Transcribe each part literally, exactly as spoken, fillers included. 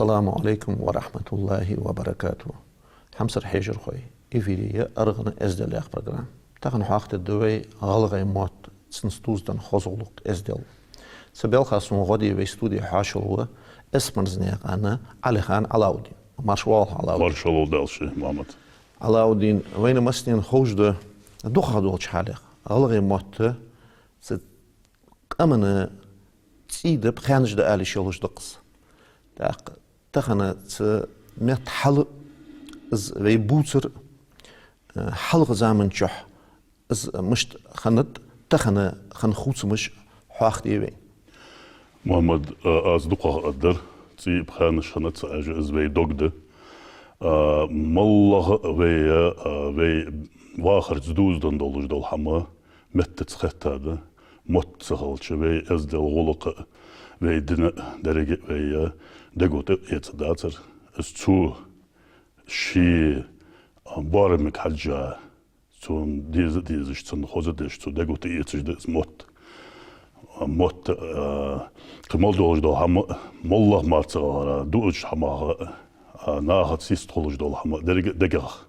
Ассаламу Ӏалайкум ва рахьматуллахӀи ва баракатухӀ. Хьамсара хьежархой, эфире я «АргӀан эздел» яха программа. Тахан хьоахадергда вай гӀалгӀай мотт, цунца дувзаденна хоза гӀулакх, эздел. Цу балха сона гӀо де вай студе хьоашалгӀа ва Эсмарзнаькъан Ӏалихан Ӏалаудин. Марша воагӀалва, Ӏалаудин. Марша воагӀалва Даьла, Мухьаммад. Ӏалаудин, вайна массанена ховш да, дукхагӀа долча хьале гӀалгӀай мотт цу къаман цӀий да, пхаьнаш да ала йиш йолаш да-кх из. ТӀаккха тахан цу метта хьал, из вай бувцар, э, хьалха заман чухь из мишта хиннад, тахан хинна хувцамаш хьоахаде вайна. Мухьаммад, э, аз дукхагӀа аргдар, цӀий а пхаьнаш хиннад ца аьлча, из вай дог да. Э, моллагӀа вай, э, вай вахарца дувзаденна долаш дола хӀама меттаца хетта да. Мотт ца хилча, вай эздел, гӀулакх а, вай ди а, деррига а вай, э, дегӀа тӀа эца дацар. Из цо ший, э, боарамага хьежжа, цунна деза а дезаш, цунна хоза а деш, цо дегӀа тӀа эцаш да из мотт. Мотт, э, кхы мел долаш дола хӀама, моллагӀа мара ца хилара, дуача хӀамах, э, нахаца йистхулаш дола хӀама, деррига а дегах,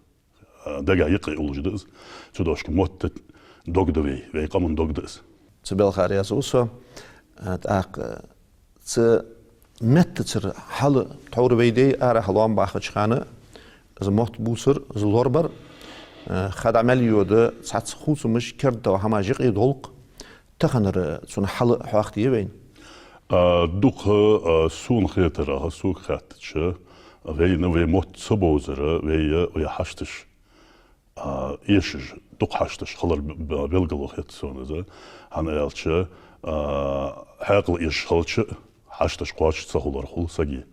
э, дегах юкъе уллаш да из. Цудухьа мотт дог да вай, вай къаман дог да из. Цу балха раьза ва со, э, тӀаккха, э, цу меттацара хьал тхьовра вай даьй арахьа лоам бахача хана, из мотт бувцар, из лорабар, э, хада мел йода цхьацца хувцамаш, керда дола хӀамаш юкъе долх, таханара цун хьал хьоахаде вайна. А, дукха, а, сона хетарах, сога хаьттача, вайна вай мотт ца бовзара, вай, вай хьашташ а, эшаш, дукха хьашташ хилар б-, б-, белгало хет сона из. ХӀана аьлча, а, хьаькъал эшаш хилча, хьашташ кхоачаш ца хулар хул сага.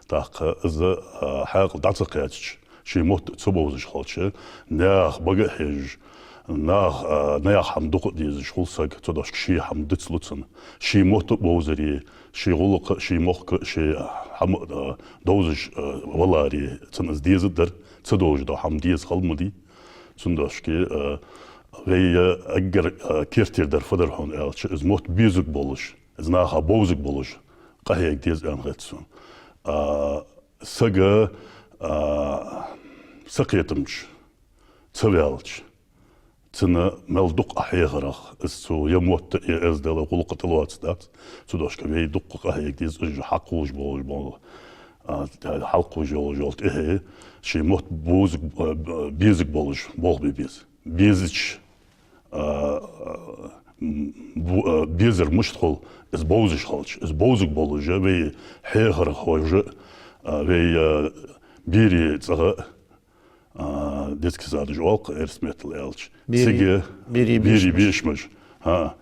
ТӀаккха из, а, хьаькъал дӀа ца кхаьчача, ший мотт ца бовзаш хилча, наьха бага а хьежаш, нах, а, наьха хӀама дукха а дезаш хул саг, цудухьа ший хӀама дицлу цунна. Ший мотт а бовзаре, ший гӀулакх а, ший мохк а, ший хӀама а, а, довзаш, а, валаре, цунна из деза дар, ца довзаш дола хӀама деза хила ма дий. Цудухьа, э, вай, э, эггара, э, керттера дар фу дар хьона аьлча, из мотт безарг болаш, из наха бовзарг болаш къахьега деза аьнна хет сона. А, сага, а, сакхетамаш ца ваьлча, цунна мел дукха а хьехарах, из цо е мотт, е эздел, е гӀулакх тӀалоацаргдац. Цудухьа вай дукха къахьега деза, уж хьалкхувш болаш бола, а, хьалкхувш йолаш йола тӀехье, ший мотт бовзарг, а, безарг болаш болх бе беза. Безача, а, м, бу-, а, безар мишта хул, из бовзаш хилча, из бовзарг болаш а, вай хьехарах хьожаш а, вай, а, берий цӀагӀа, а, детский садаш оал-кх эрсий меттала аьлча. Берий, цига берий, берий бешамаш. Бешамаш. ХӀа,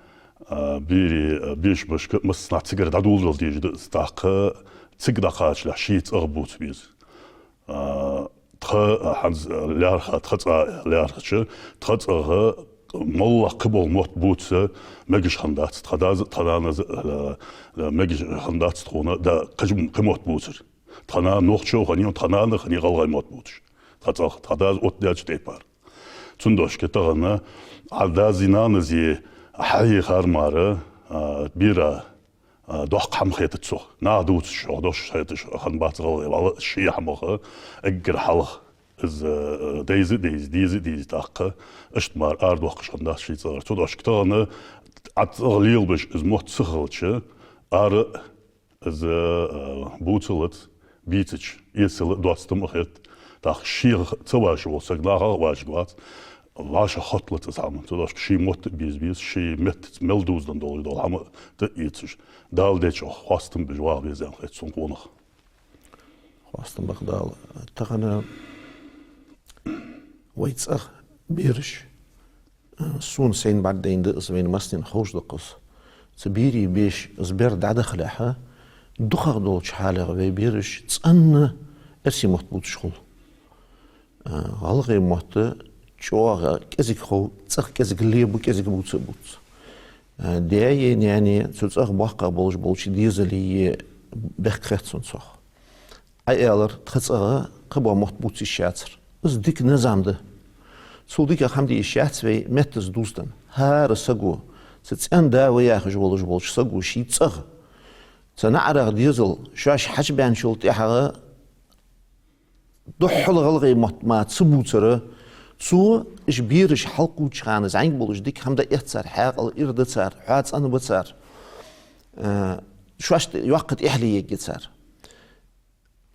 а, берий, а, бешамашка массанахьа цигара дӀадоладала дезаш да из, тӀаккха цига дӀакхачалехь ший цӀагӀа бувца беза. А, тха, а, хӀанз, а, лаьрхӀа, тха цӀа лаьрхӀача, тха цӀагӀа моллагӀа кхы бола мотт бувца мегаш хиннадац, тха дас а, тха нанас а, а, а, мегаш хиннадац тхона, да, кхы, кхы мотт бувцар. Тха нана нохчо хиннай, тха нана хиннай гӀалгӀай мотт бувцаш. Тха цӀагӀа, тха дас оттадаьча тайпара. Цудухьа тахан Ӏа даси нанаси хьахьехар мара, а, бера, а, доккха хӀама хетац цох. Наха дувцаш, хьох дош хеташ хиннабац гӀалгӀай, валлахӀи, ший хӀамах эггара хьалха из, а, дайза а дайза, деза а деза тӀаккха, иштта мара арадоаккхаш хиннадац ший цӀагӀара. Цудухьа тахан Ӏа цӀагӀа лелабеш из мотт ца хилча, ара из, а, бувцалац, бийцача, эцала доацаш ма хет. ТӀаккха шийх ца вӀашагӀ вола саг нахах а вӀашагӀвац, вӀашагӀ хотталац из хӀама. Цудухьа ший мотт а беза беза, ший меттаца мел дувзаденна долаш дола хӀама тӀаэцаш, Дала дечох хоастам беш ваха веза аьнна хет сона къонах. Хоастам ба-кх Дала. Тахан вай цӀагӀа бераш, сона сайна бӀаргадайна да из, вайна массанена ховш да-кх из. Цу берий беша из бер дӀадахалехьа, дукхагӀа долча хьале вай бераш цӀенна эрсий мотт бувцаш хул. ГӀалгӀай мотт чӀоагӀа кӀезига хов, цӀагӀа кӀезига лебу, кӀезига бувца а бувц. Даи наьнеи цу цӀагӀа боккхагӀа болаш болча дезалеи бехк хет сона цох. Ӏа аьлар, тха цӀагӀа кхы бола мотт бувца йиш яцар. Из дика низам да. Цул дикагӀа хӀама де йиш яц вай меттаца дувзаденна. ХӀара саго, цу цӀен-да ва яхаш волаш волча саго ший цӀагӀа Цу наӀарах дезал шоаш хьачубаьнначул тӀехьагӀа духхьал гӀалгӀай мотт мара ца бувцар, цо уж бераш хьалкхувча хана зӀамига болаш дика хӀама дӀаэц цар, хьаькъал ира да цар, хьоа цӀена ба цар, э, шоашта йоккха тӀехьале ергья цар.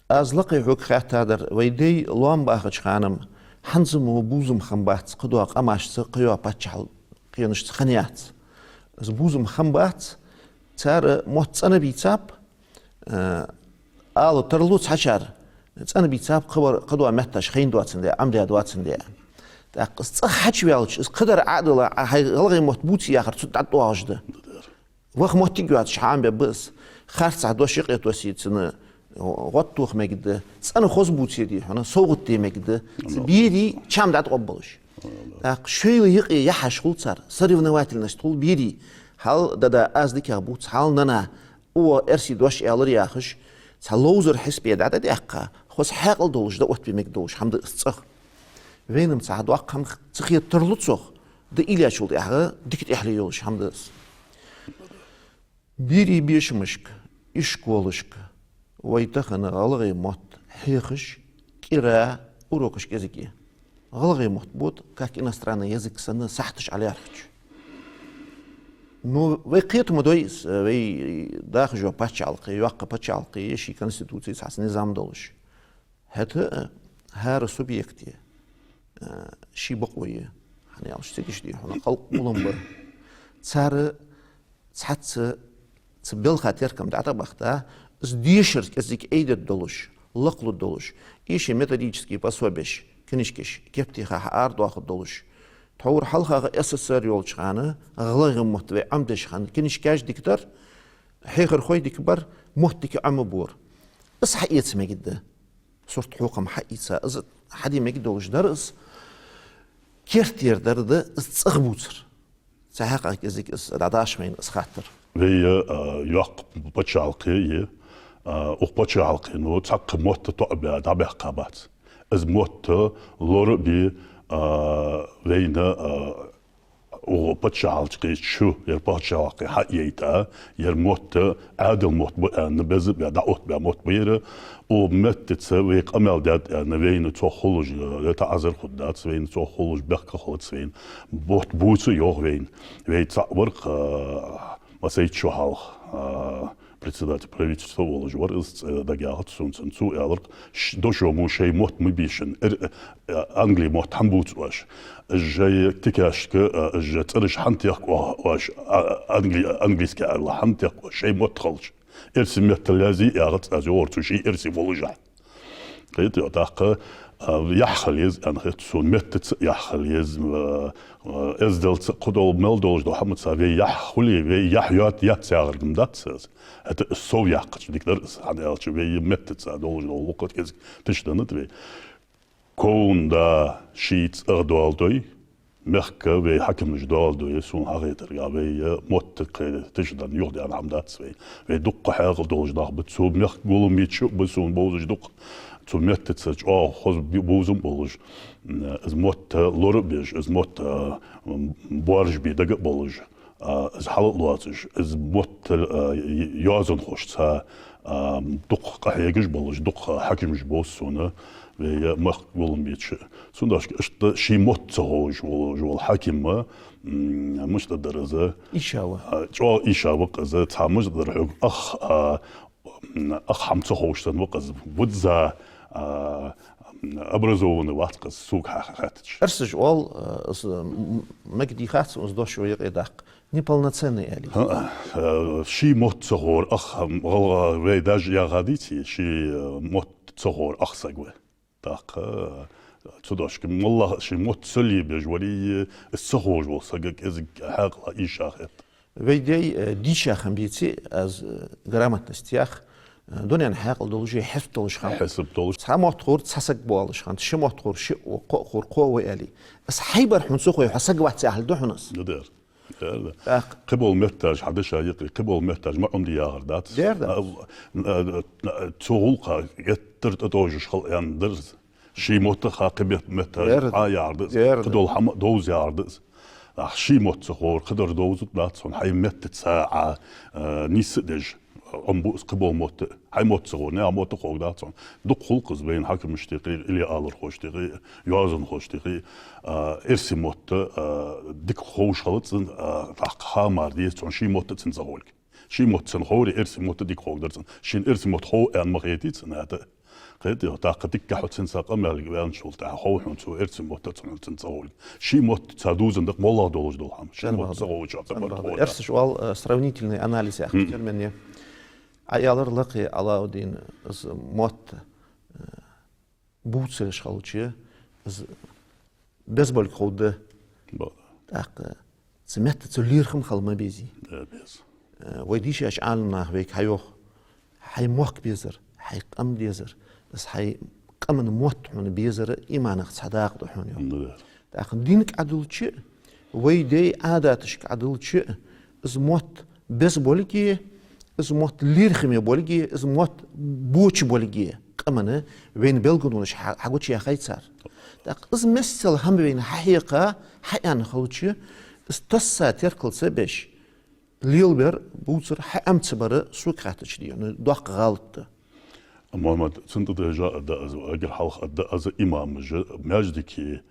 Аз лакхе хьога хаьттадар, вай дай лоам бахача хана-м хӀанз мо бувзам хиннабац, кхыдола къамашца, кхыйола паччахьалкхенашца хиннаяц. Из бувзам хиннабац, цар мотт цӀена бийцаб, э, ала тарлу цхьачар, цӀена бийцаб, кхыбар, кхыдола метташ хайна доацандаь, Ӏомадаь доацандаь. ТӀаккха из цӀагӀа хьачуваьлча, из кхыдар Ӏадала, Ӏа хьай гӀалгӀай мотт бувце яхар цу тӀа дӀатӀоагӀаш да. Ваха моттиг йоацаш хьаӀомабергба из. Харцахьа дош юкъе тоссийца цунна гӀод тоха мегаргда, цӀена хоза бувце дий хьона, совгӀат де мегаргда. Цу берий чам дӀатӀакхоабаш. ТӀаккха шоайла юкъе яхьаш хул цар, соревновательность хул берий. Хьал дада аз дикагӀа бувц, хьал нана укхо эрсий дош аьлар яхаш, цхьа ловзар хьисапе дӀатӀадаьккха, хоза хьаькъал долаш, дӀаоттабе мегаргдолаш хӀама да из цӀагӀа. Вайна-м цхьа доккха хӀама ца хетар тарлу цох, дӀаиллачул тӀехьагӀа дика тӀехьале йолаш хӀама да из. Берий бешамашка, ишколашка вай тахан гӀалгӀай мотт хьехаш, кӀира, урокаш кӀезига я. ГӀалгӀай мотт бода, как иностранный язык санна, сахьташ ӀолаьрхӀача. Ну, вай кхетам ма дой из, вай дахаш йола паччахьалкхе, йоккха паччахьалкхе я, ший конституци, цхьацца низам долаш. ХӀаьта, э, хӀара субъекте, э, ший бокъо я, хӀана аьлча цига иштта дий хьона, халкъ гулам ба. Цар цхьацца цу балха теркам дӀатӀабахийта, из дешар кӀезига айдергдолаш, лакхлургдолаш, иштта методически пособеш, книжкаш кеп тӀа хьаарадоахаргдолаш. Тхьовра хьалхагӀа СССР йолча хана, гӀалгӀай мотт вай Ӏомадеш хинна книжкаш дика дар, хьехархой дика бар, мотт дика Ӏомабора. Из хьаэца мегаргда. Сурт хьокхам хьаийца, из хьаде мегаргдолаш дар из, кертера дар да из цӀагӀа бувцар. Цу хьакъехьа кӀезига из дӀадоагӀаш хьайна из хаттар. Вай, а, йоккха паччахьалкхе я, а, укх паччахьалкхено цхьаккха мотт тоӀабаь дӀабаьккха бац. Из мотт лора а бе, а, вайна, а, укх паччахьалкхе чу, ер паччахьалкхе хьаяйта, ер мотт Ӏаьдала мотт ба аьнна, беза а баь, дӀаоттабаь мотт ба ер. Укх меттаца вай къамаьл даьд аьнна, вайна цох хулаш, э, таӀазар хургдац, вайна цох хулаш бехк хилац вайна. Мотт бувца йоах вайна. Вай цхьаъ вар-кх, э, массайтта шу хьалха, э, председатель правительства волаш вар, из цӀи дагаяхац сона цун. Цо аьлар-кх, ш-, дошо мо шоай мотт ма бийшан, эр-, э, англи мотт хӀана бувц оаш? Шоай тикашка, э, шоай цӀераш хӀана текх оаш, а, англи-, английски аьле хӀана текх оаш, шоай мотт хилча? Эрсий меттала язъе яхац аз, йоах цо, ший эрсий волаш а. Кхетий, тӀаккха, а, яхь хила еза аьнна хет сона, меттаца яхь хила еза, а, а, эзделца, кхыдола мел долаш дола хӀамаца вай яхь хуле, вай яхь йоат-, яц яхар-м дац из. ХӀаьта из сов яьккхача дика дар из, хӀана аьлча вай меттаца долаш дола гӀулакх кӀезига тиша деннад вай. Кхоана да ший цӀагӀа доаладой, мехка вай хьакимаш доаладой, сона хьахетарга, вай, э, мотт кхы тиша денна, юхадаьнна хӀама дац вай. Вай дукха хьаькъал долаш нах ба, цу мехка гулам беча а ба сона бовзаш дукха. Цу меттаца чӀоагӀа хоза бу-, бувзам болаш, м, из мотт лора а беш, из мотт, э, м, боаржабе дага а болаш, а, из хьал а лоацаш, из мотт, а, й-, йоазонхошца, а, дукха къахьегаш болаш, дукха хьакимаш бовз сона, вай мехка гулам беча. Цудухьа иштта ший мотт ца ховш вола, вола хьаким, м, мишта дар из? Ийша ва. А, чӀоагӀа ийша ва-кх из, цхьа мишта дар хьога, ах, а, ах хӀама ца ховш санна ва-кх из, визза, а, образованный вац-кх из, сога хьа-, хаьттача. Эрсаша оал, а, из, м, мегаргдий хац, из дош шо юкъе даккха. Неполноценный аьле. ХӀа, а, ший мотт ца ховр ах, м, гӀалгӀа вай даьша яхадий, ший, а, мотт ца ховр ах саг ва. ТӀаккха, а, цудухьа моллагӀа ший мотт ца лебеш вале, из ца ховш вола саг кӀезига хьаькъала ийша хет. Вай даьй, э, дийша хиннабеце, аз, э, грамотность ях, э, дунен хьаькъал долаш, хьисап долаш хиннав. Хьисап долаш. Цхьа мотт ховр цхьа саг ва оалаш хиннад, ши мотт ховр шиъ ва, кхоъ ховр кхоъ ва аьле. Из хьайбар хьона ца хой, хьо саг вац яхилга да хьона из. Да, дера. Дера, да. ТӀаккха. Кхыбола метташ хьадеша юкъе, кхыбола метташ ма Ӏомаде яхар дац. Дера, да. А, а, а, цу гӀулакха геттара тӀатовжаш хила аьнна дар из. Ший мотт ха кхы бетта метташ Дера. Ӏа яхар да из. Дера. Кхыдола хӀама а довза яхар да из. Ах, ший мотт ца ховр, кхыдар довзаргдац хьона, хьай меттаца Ӏа, а, нийса а деш, Ӏомабу из кхыбола мотт а. Хьай мотт ца ховре, наьха мотт а ховргдац хьона. Дукха хул-кх из вайна хьакимашта юкъе, или алархошта юкъе, йоазонхошта юкъе, а, эрсий мотт, а, дика ховш хилац цунна, а, тӀаккха ха мара деза цунна ший мотт а цунна ца ховлга. Ший мотт цунна ховре, эрсий мотт а дика ховргдар цунна. Шийна эрсий мотт хов аьнна ма хетий цунна, хӀаьта. Кхетий, тӀаккха дика хьо цунца къамаьл ваьнначул тӀехьагӀа хов хьона цо эрсий мотт а цунна, цунна ца ховлга. Ший мотт цар дувзаденна да-кх моллагӀа долаш дола хӀама. Ший ЦӀена мотт ца ховча, цӀена бакъда. Эрсаша оал, э, сравнительный анализ яхача термине. Ӏа аьлар лакхе, Ӏалаудин, из мотт, э, бувцараш хилча, из безболга ховргда. Бакъда. ТӀаккха цу метта цу лерхӀам хила ма безий. Да, беза. Э, вай дийшача Ӏаламнаха вайга хьайоах: хьай мохк безар, хьай къам дезар, из хьай къаман мотт хьона безар иманах цхьа дакъа да хьона, йоах. Ну да. ТӀаккха динга Ӏодиллача а, вай даьй Ӏадаташка Ӏодиллача а, из мотт безболга, из мотт лерхӀаме болга, из мотт боча болга къаман вайна белгалонаш хьа-, хьагучаяьхай цар. ТӀаккха из миссел хӀама вайна хьахьекха, хьааьнна хилча, из тасса теркал ца беш, лелабар, бувцар хьаӀомабар, сога хаьттача, дий хьона, доккха гӀалат да. Мухьаммад, цунна тӀадежа а да из, эггара хьалха а да из, имамаша маьждиге,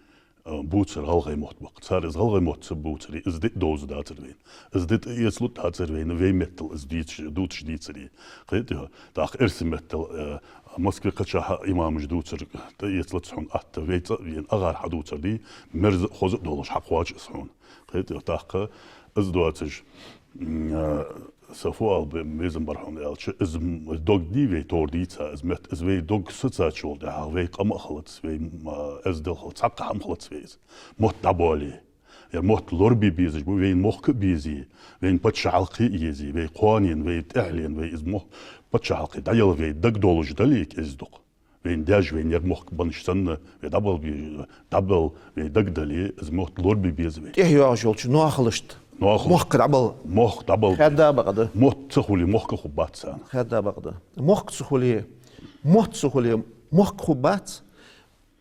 а, бувцар гӀалгӀай мотт ба-кх. Цар из гӀалгӀай мотт ца бувцаре, из диъ довза дацар вайна. Из диъ тӀаэцалу дацар вайна, вай меттала из дувцаш, дувцаш дийцаре. Кхетий хьо? ТӀаккха эрсий меттала, а, Москве кхаьчача имамаша дувцар тӀаэцалац хьона атта, вай цӀа а вена, агӀар хьадувцар дий, мерза а хоза а долаш хьакхоач из хьона. Кхетий хьо? ТӀаккха из доацаш, м, а, са фу ала бе-, безам бар хьона аьлча, из м-, дог дий вай товр дийца, из метта, из вай дог сецачул тӀехьагӀа вай къам а хилац, вай, м, а, эздел хилац, цхьаккха хӀама хилац вай из. Мотт дӀабоале. Ер мотт лорабе безаш ба, вайна мохк а безе, вайна паччахьалкхе а езе, вай кхоанена, вай тӀехьленна, вай из мохк паччахьалкхе дӀаяла вай дагадоалаш дале, кӀезига-дукха. Вайна даьша, вайна ер мохк беннаш санна, вай дӀабала бе-, дӀабала вай дагадале, из мотт лорабе беза вай. ТӀехьа йоагӀаш йолча ноахалашта. Ноахалаш. Мохк дӀабала. Мохк дӀабала. Хаьдда бакъда. Мотт ца хуле, мохк хургбац царна. Хаьдда бакъда. Мохк ца хуле, мотт ца хуле, мохк хургбац,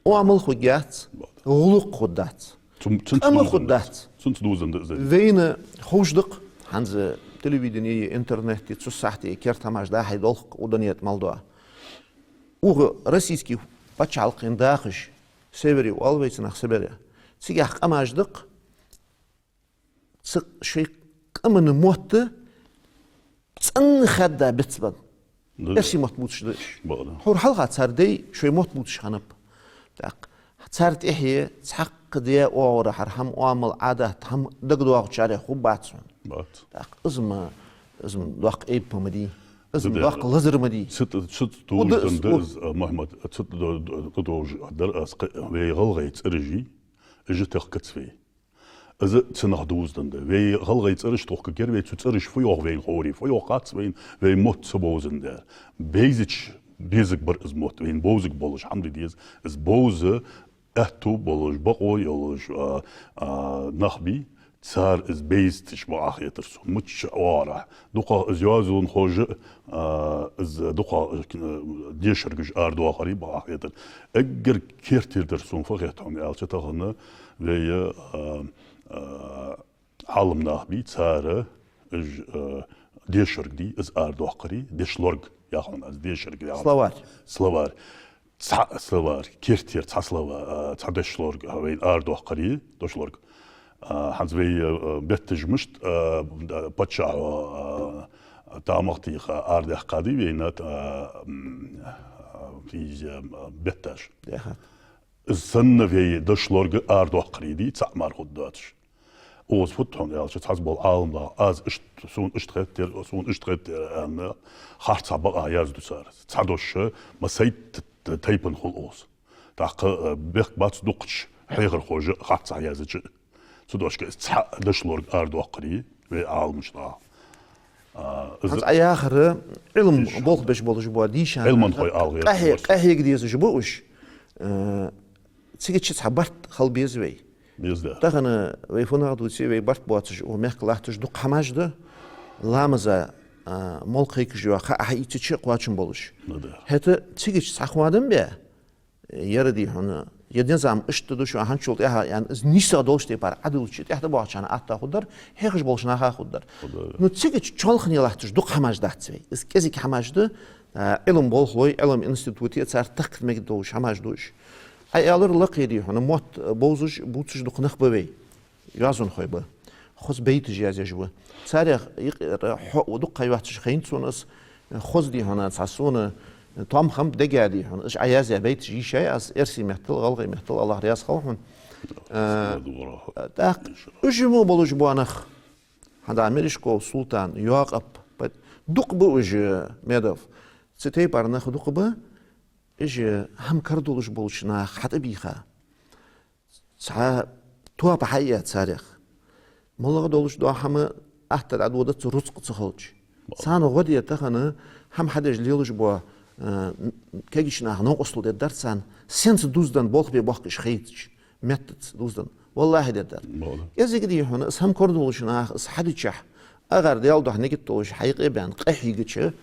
оамал хургьяц, гӀулакх хургдац. Цун-, цунца къам а дувзаденна да из. Хургдац. Цунца дувзаденна да из. Вайна ховш да-кх, хӀанз телевидене, интернете, цу сахьате керттера хӀамаш да хьай долх-кх укх дунен тӀа мел дола. Укх российски паччахьалкхен дахаш, севере оал вай цунах, Сибирь. Цигахьа къамаш да-кх, цу шоай къаман мотт цӀенна хаьдда бицбенна. Да. Эрсий мотт бувцаш да уж. Бакъда. Хьора хьалха цар даьй шоай мотт бувцаш хиннаб. ТӀаккха цар тӀехье цхьаккха даь оагӀорахьара хӀама, оамал, Ӏадат, хӀама дагадоагӀачарех хургбац хьона. Бац. ТӀаккха из ма, из ма доккха айп ма дий. Из ма доккха лазар ма дий. Цу тӀа, цу тӀа дувзаденна да из, а, Мухьаммад, цу тӀа ду-, ду-, ду-, дувзаденна дар аз кхы, вай гӀалгӀай цӀераш, уж тохкац вай. Из цунах дувзаденна да. Вай гӀалгӀай цӀераш тохкаргьяр вай, цу цӀераш фу йоах вайна ховре, фу йоах хац вайна, вай мотт ца бовзаденна дар. Бейзача безаргбар из мотт, вайна бовзаргболаш хӀама де деза. Из бовза аьттув болаш, бокъо йолаш, а, а, нах бий, цар из бейзача бакъахьа хетар сона. Мичча оагӀорахьа. ДукхагӀа из йоазонхоша, а, из дукхагӀа, а, дешаргаш арадоахаре бакъахьа хетар. Эггара керттера дар сона фу хет хьона аьлча, тахан вай, а, а, Ӏаламнах бий, цар уж, а, дешарг дий, из арадоаккхаре, дешлорг яхар аз, дешарг яхар. Словарь. Словарь. Цхьа словарь, керттера цхьа слова-, а, цхьа дешлорг, а, вайна арадоаккхаре, дошлорг. А, хӀанз вай, а, бетташ мишта, а, да, паччахьо, а, тамах тийха арадаьккхад вайна, а, м, а, из, а, бетташ. Яха. Из санна вай дошлорг арадоаккхаре дий, цхьа мара хургдоацаш. Укхаза фуд хьона аьлча, цхьацца бола Ӏаламнах, аз иштта, сона иштта хетар, сона иштта хетар аьнна, харцахьа бакъахьа язду цар. Цхьа дош, массайтта тайпан хул укхаза. ТӀаккха, э, бехк бац дукхача хьехархоша харцахьа язъяьча. Цу дошка из цхьа дошлорг арадоаккхаре, вай Ӏаламнаха. А, из хӀанз Ӏа яхар, Ӏилма болх беш болаш бола дийша нах, Ӏилманхой ала гӀерта къахье-, къахьега дезаш ба уж. Э, цига чу цхьа барт хила беза вай. Беза да. Тахан вай фуннагӀа дувце, вай барт боацаш, укх мехка латташ дукха хӀамаш да, ламаза, а, молла кхайкаш йола ха хьаийцача кхоачам болаш. Ну да. ХӀаьта цига чу цхьа хоадам бе, яра дий хьона, Е низам иштта да шоана хӀанзчул тӀехьа, яӀни, из нийса долча тайпара Ӏадиллача, тӀехьа тӀабоагӀачарна атта хургдар, хьехаш болча наха хургдар. Ну, цига чу чоалхане латташ дукха хӀамаш дац вай. Из кӀезига хӀамаш да, а, Ӏилма болхлой, Ӏилма институте цар тахка мегаргдолаш хӀамаш да уж. Ӏа аьлар, лакхе, дий хьона, мотт бовзаш, бувцаш дукха нах ба вай. Йоазонхой ба. Хоза байташ язъеш ба. Царех юкъера хьо дукха ха йоацаш хайна сона из, хоза, дий хьона, цхьа сона том хиннаб дега, дий хьона. Уж Ӏа язъяь байташ йийшай аз эрсий меттала, гӀалгӀай меттала, АллахӀ раьза хилва хьона. Э, тӀаккха уж мо болаш бола нах, хӀанз Мережков Султан, Йоакъап, дукха ба уж, Медов. Цу тайпара нах дукха ба, уж хӀама кара долаш болча наха хьатӀабийха. Цхьа тоаба хьаийя царех. МалагӀа долаш дола хӀама атта дӀадодац рузкъа ца хилча. Царна гӀо де тахан хӀама хьадеш лелаш бола, э, кагийча наха новкъостал дергдар царна, сенца дувзаденна болх бе боахк уж хайча, меттаца дувзаденна. ВаллахӀи, дергдар. КӀезига, дий хьона, из хӀама кара долаш наха из хьадичахьа, агӀар Даьла духьа нигат долаш хьаюкъе баьнна къахьийгача,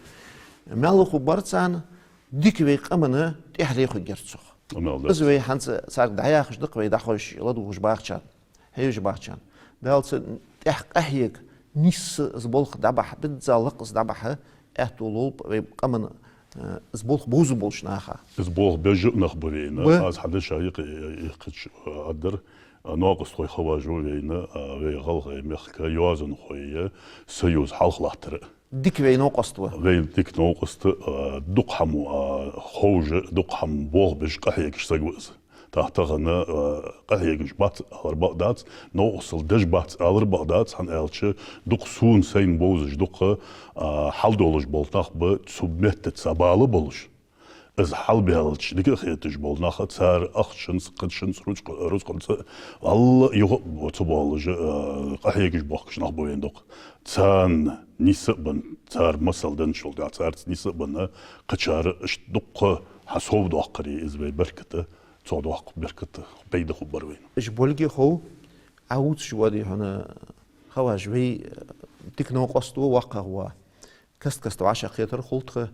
маьл хургбар царна, дика вай къаманна тӀехьа лехаргьяр цох. Из вай хӀанз царга дӀаяхаш да-кх вай, дӀахьош, ладувгӀаш бахачарна, хьежаш бахачарна. Дала цу тӀехьа къахьега, нийсса из болх дӀабахьа, бизза лакхза дӀабахьа аьттув лулба вай къаманна, э, из болх бовзаш болча наха. Из болх беш а нах ба вайна. Аз хьа деша юкъе, э, ихкача, э, аддар, э, новкъостхой хаважу вайна, э, вай ГӀалгӀай мехка йоазонхой союз хьалха латтар. Дика вай новкъост ва. Вай дика новкъост, а, дукха хӀама, а, ховш, дукха хӀама болх беш, къахьегаш саг ва из. ТӀаккха тахан, а, къахьегаш бац алар бакъ дац, новкъостал деш бац алар бакъ дац, хӀана аьлча дукха сона сайна бовзаш, дукха, а, хьал долаш бола нах ба цу меттаца бала болаш. Из хьалбаьлча дика а хеташ бола нах, цар ахчанца, кхычанца, рузкъа-, рузкъанца, валла, юха а ца боалаш, а, къахьегаш боахкаш нах ба вайна дукха. Царна нийса а бенна, цар масал денначул тӀехьа, царца нийса а бенна, кхычар иштта дукха хьасовдоаккхаре, из вай беркат, цо доаккх беркат, пайда хургбар вайна. Уж болга хов, Ӏа вувцаш вола, дий хьона, хаваж вай, э, дика новкъост ва, воккхагӀа ва. Каст-каста вӀашагӀкхетар хул тха.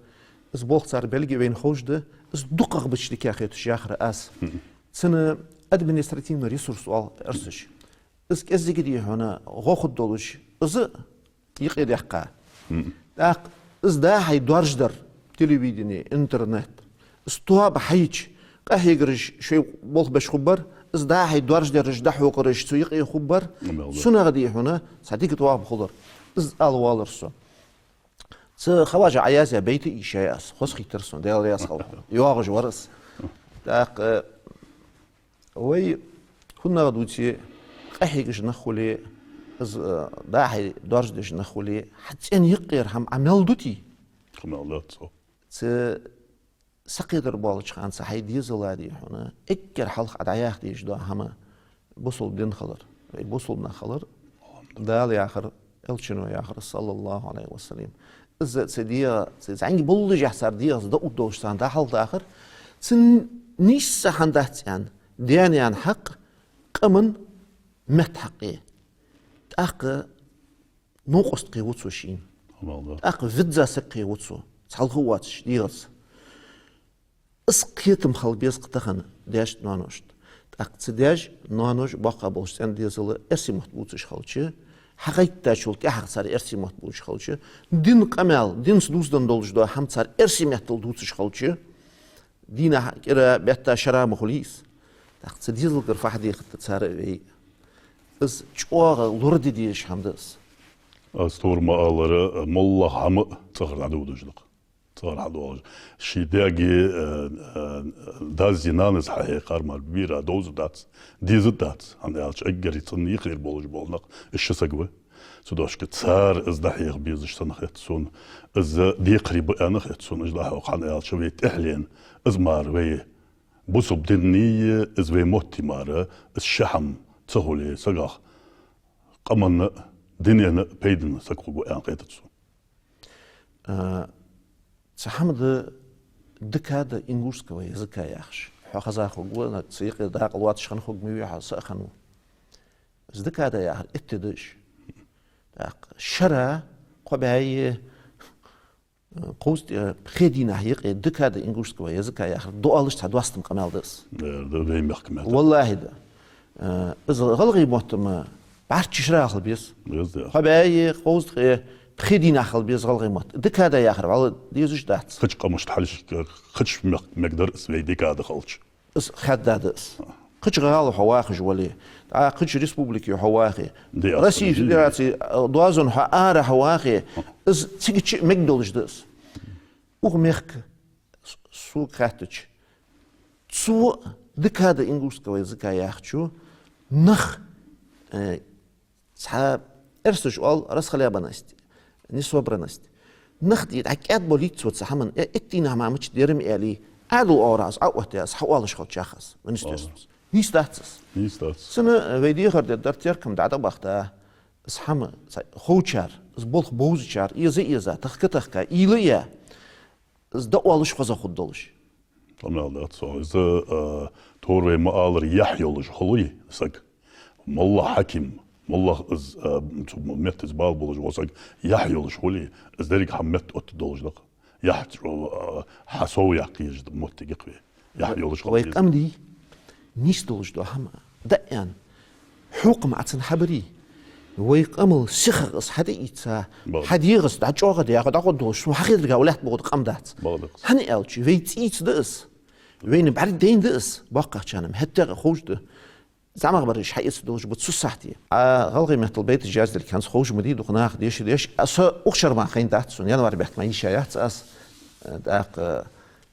Из болх цар белга вайна ховш да, из дукхагӀа бича дика хеташ яхар аз. Цунна административный ресурс оал эрсаша. Из кӀеззига, дий хьона, гӀо хургдолаш, из юкъе даьккха. ТӀаккха из дӀа-хьа доаржадар, телевидени, интернет. Из тоаба хьайича, къахьегараш шоай болх беш хургбар, из дӀа-хьа доаржадераш, дӀахьокхараш цу юкъе хургбар. Цунах, дий хьона, цхьа дика тоаба хулар. Из ала воаллар со. Цу хаважа Ӏа язъяь байт а йийшай аз, хоза хийттар сона, Даьла раьза хилва хьона. ЙоагӀаш вар из. ТӀаккха, э, вай хӀанз дувце, къахьегаш нах хуле, из, э, дӀа-хьа доаржадеш нах хуле, хьа цӀен юкъера хӀама Ӏа мел дутий? Ӏа мел дац. Цу сакхетар болча хана цу хьай дезала, дий хьона, эггара хьалха Ӏа дӀаяха дезаш дола хӀама бусалба дин хилар, вай бусалба нах хилар, Дала яхар, Элчано яхар, саллаллахӀу Ӏалайхи ва саллам. Из цу дегӀа, цу зӀамига боллашехь цар дегӀаца дӀаоттадолаш царна дӀахьалхадахар, цу нийсса хӀама дац аьнна, даь-наьна хьакъ, къаман метта хьакъ. ТӀаккха новкъост кхийна ва цо шийна. ТӀаккха визза саг кхийна ва цо, цхьалха а воацаш, дегӀаца. Из кхетам хила беза-кх тахан даьшта, ноаношта. ТӀаккха цу даьша, ноаноша боккхагӀа болча цӀен-дезала эрсий мотт бувцаш хилча, хьагӀайттачул тӀехьагӀа цар эрсий мотт бувцаш хилча, дина къамаьл, динца дувзаденна долаш дола хӀама цар эрсий меттала дувцаш хилча, дийнахьа кӀира, бетта шера ма хулий из. ТӀаккха цу дезалгара фу хьадехаргда цар а вай? Из чӀоагӀа лораде дезаш хӀама да из. Аз тховра ма аллара, моллагӀа хӀама а цӀагӀара дӀадодаш да-кх. ЦӀагӀара хьадоагӀаш. Ший даьга, э, э, дас а нанас хьахьекхар мара бера довза дац, деза дац. ХӀана аьлча эггара цӀена юхера болаш бола нах из ши саг ба. Цудухьа цар из дӀахьеха безаш санна хет сона, из декхарийла ба аьнна хет сона, из дӀахьокха, хӀана аьлча вай тӀехьленна, из мара вай бусалба динний, из вай мотти мара, из ши хӀама ца хуле сагах, къаманна а, динна а пайдана саг хургва аьнна хетац сона. А, цхьа хӀама да декада ингушского языка яхаш. Хьо хеза хургва, цу юкъе дакъа лоацаш хинна хургва ма вий хьо, са а хиннав. Из декада яхар итт ди да уж. ТӀаккха шера кхо бӀаь Кхузткъеи пхе дийнахьа юкъе декада ингушского языка яхар доалаш цхьа достам къамаьл да из. Да, да, вай мехка мета. Валлахьи да. Э, из гӀалгӀай мотт-м бӀарчча шера хила беза. Беза, да. Хьо баьи кхузткъеи пхе дийнахьа хила беза гӀалгӀай мотт. Декада яхар вӀалла дезаш дац. Кхыча къамашта хьалхашка, кхыча мехка мегаргдар из вай декада хилча. Из хадда да из. Кхыча гӀала хьо вахаш вале, а кхыча республике хьо вахе, Россе Федераце, э, доазон хьо ара хьо вахе, из цига чу мегадолаш да из. Укх мехка с-, сога хаьттача, цу декада ингушского языка яхачо нах, э, цхьа эрсаша оал расхлябанность, несобранность. Нах тӀа дӀакӀаьдболийт цо цу хӀаман, э, итт дийнахьа мара мича дерам аьле, Ӏаьдал оагӀорахьа из Ӏооттаяь, из хьаоалаш хилча яхаш министерствос. Нийса дац из. Нийса дац. Цунна, э, вай дехар дергдар теркам дӀатӀабахийта, из хӀама цхьа ховчар, из болх бовзачар, эза а эза, тахка а тахка, уйла а яь, из доалаш хоза хургдолаш. Къамаьл дац цо. Из, э, тховра вай ма аллара, яхь йолаш хуле саг, моллагӀа хьаким, моллагӀа из, э, цу меттаца бала болаш вола саг яхь йолаш хуле, из деррига хӀама меттаоттаргдолаш да-кх. Яхь, э, хьасовъяккха езаш да моттиг-кх вай. Яхь йолаш хила вай деза. Къам дий, нийса долаш дола хӀама дӀааьнна, хьокхам Ӏа цунна хьабаре, вай къамал сихагӀа из хьатӀаийца, хьадегӀаца дӀачӀоагӀа дехьа дӀагӀоргдолаш, сона хьахетаргахьа лаьтта бохург къам дац. Бакъда. ХӀана аьлча, вай цӀийца да из, вайна бӀаргадайна да из, боккхагӀчарна-м хӀаьта а ховш да. ЗӀамагӀбараш хьаэцаргдолаш ба цу сахьте. А гӀалгӀай меттала байташ яздаьр хӀанз ховш ма дий, дукха наха деша деш, а со укх шера мара хайнадац сона, январь бетта мара йийша яц аз, э, тӀаккха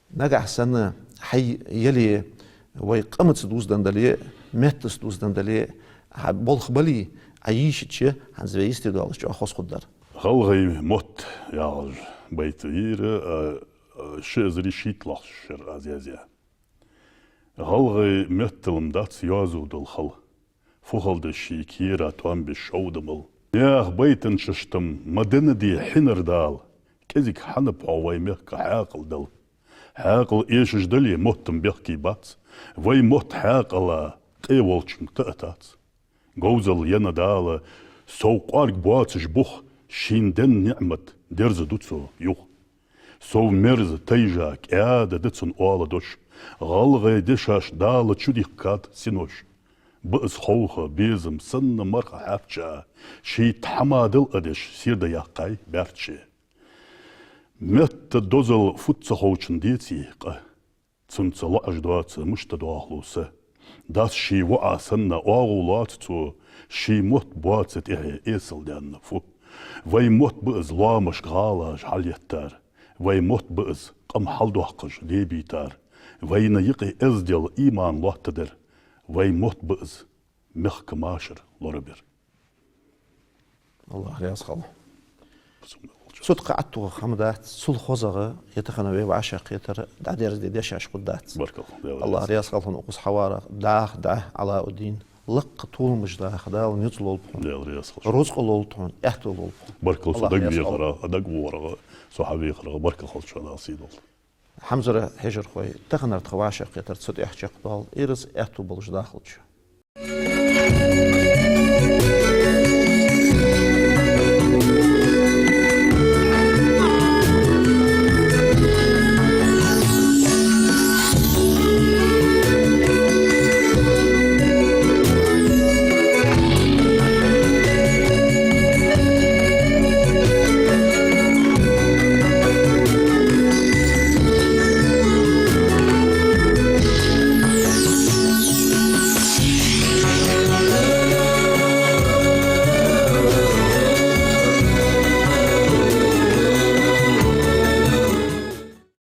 Нагахьа санна хьай яле, вай къамаца дувзаденна дале, меттаца дувзаденна дале, хьа болх бале, Ӏа йийшача, хӀанз вай йисте доаллаш чӀоагӀа хоза хургдар. «ГӀалгӀай мотт» яхаш байт я ер, а, а, ши эзари шийтталагӀча шера аз язъяь. ГӀалгӀай меттала-м дац йоазув дола хала. Фу хала да ший кера тоам беш шовда мала? Наьха байтанчашта-м ма денна де хьинар Дала, кӀезига хьанаб хьо вай мехка хьаькъал дала? Хьаькъал эшаш дале, мотт-м бехке бац, вай мотт хьаькъала къе волчунга тӀа а тац. Говзал енна Дала, сов кӀоарга боацаш бух, шийна денна ниӀмат дерзаду цо юха. Сов мерза, тайжа, кӀаьда да цун оала дош, гӀалгӀай дешаш Дала чудихкад синош. Ба из ховха безам санна марха хьаьрча, ший тхьамадал а деш, сийрда яьккхай баьрче. Метта дозал фуд ца ховчун деций къа? Цунца лоӀаш доаца мишта доахалу са? Дас ший воӀа санна оагӀув лоац цо, ший мотт боаца тӀехье эсала даьнна фу? Вай мотт ба из лоамашка гӀалаш хьалъеттар, вай мотт ба из къам хьалдоаккхаш дебийтар, вайна юкъе эздел, иман лоаттадар, вай мотт ба из мехка машар лорабер. АллахӀ раьза хилва. Цу тӀа кхы аттагӀа хӀама дац, цул хозагӀа е тахан вай вӀашагӀкхетар, дӀадерзаде дешаш хургдац. Баркал. АллахӀ раьза хилва хьона укхаза хьаварах, даха дӀа, Ӏалауддин. Лакха толамаш даха Дала низ лолба хьона. Даьла раьза хилва. Рузкъа лолда хьона, аьттув лолба хьона. Баркал, со дагавехарах, дагавоарах, со хьавехарах, баркал хилда шоана, Дала сий долда. Хьамзара, хьежархой, таханара тха вӀашагӀкхетар цу тӀа чакхдоал, ираз аьттув болаш дахалда шо.